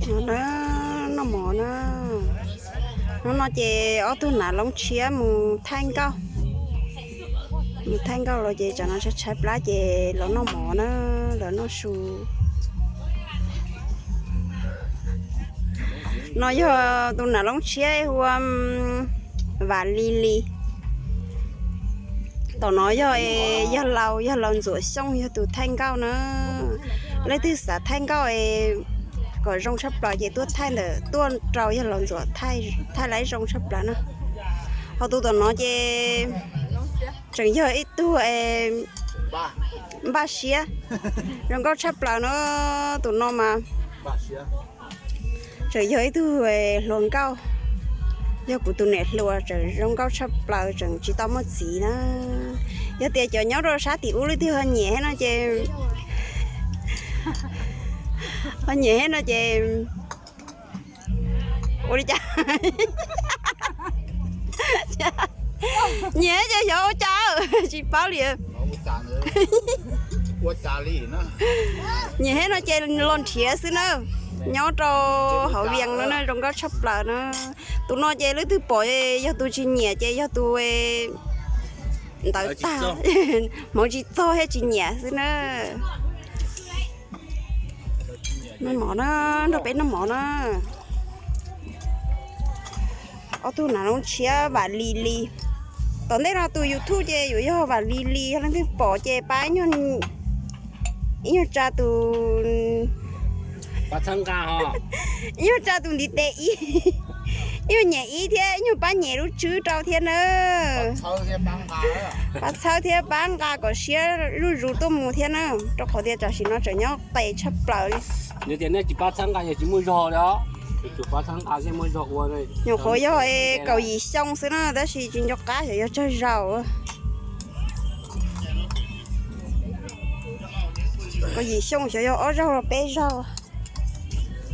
No na, noj mov na. Hnub no ces ob tug nam loob tshiab mus thaij nkauj. Mus thaij nkauj los ces tsam no tshaib tshaib plab ces los noj mov na, los noj su. No yog tus nam loob tshiab hu ua Vam Lis Lis. Tom no yog, yog laus, yog laus Ntxuam Xyooj yog tus thaij nkauj na. Leej twg xav thaij nkauj es kom zoo tshaj plaws ces tuaj thaij ntawm, tuaj rau yog laus Ntxuam thaij, thaij laib zoo tshaj plaws na. Ho tus tom no ces tseem yog ib tug npaj siab, zoo nkauj tshaj plaws no, tus no mas tseem yog ib tug hluas nkauj, yog kuv tus niam hluas, tseem zoo nkauj tshaj plaws, tseem tsis tau muaj txiv na. Yog tias cov nyob rau sab tim ub leej twg ho nyiam thiab no ces, ho nyiam thiab no ces ua li cas? Nyiam ces xyov ua cas, tsis paub li. Nyiam thiab no ces los nrhiav xwb na. Nyob rau hauv Vias no na, zoo nkauj tshaj plaws na. Tus no ces leej twg pom yog tus tsis nyiam ces yog tus ntawd tag, hmoov tsis txog thiab tsis nyiam xwb na. Noj mov na, nrog peb noj mov na. Ob tug nam loob tshiab Vam Lis Lis. Tom ntej no tus YouTube ces yuav yog Vam Lis Lis, yog leej twg pom ces pab ib nyuag tsa tus, ib nyuag tsa tus ntiv tes ib, ib nyuag nyem ib thiab ib nyuag pab nyem lub tswb rau thiab na. Pab txhawb thiab pab nqa kom siab zuj zus tuaj mus thiab na, rau qhov tias tam sim no tseem nyob qes tshaj plaws li. Yog tias nej tsis pab txhawb nqa yog tsis muaj zog li os. Tsuas pab txhawb nqa thiaj muaj zog ua. Nyuam qhuav yog kaum yim xyoo xwb na, tab sis tsis nco qab xyov yog tsawg zaus. Kaum yim xyoo xyov yog ob zaug los peb zaug.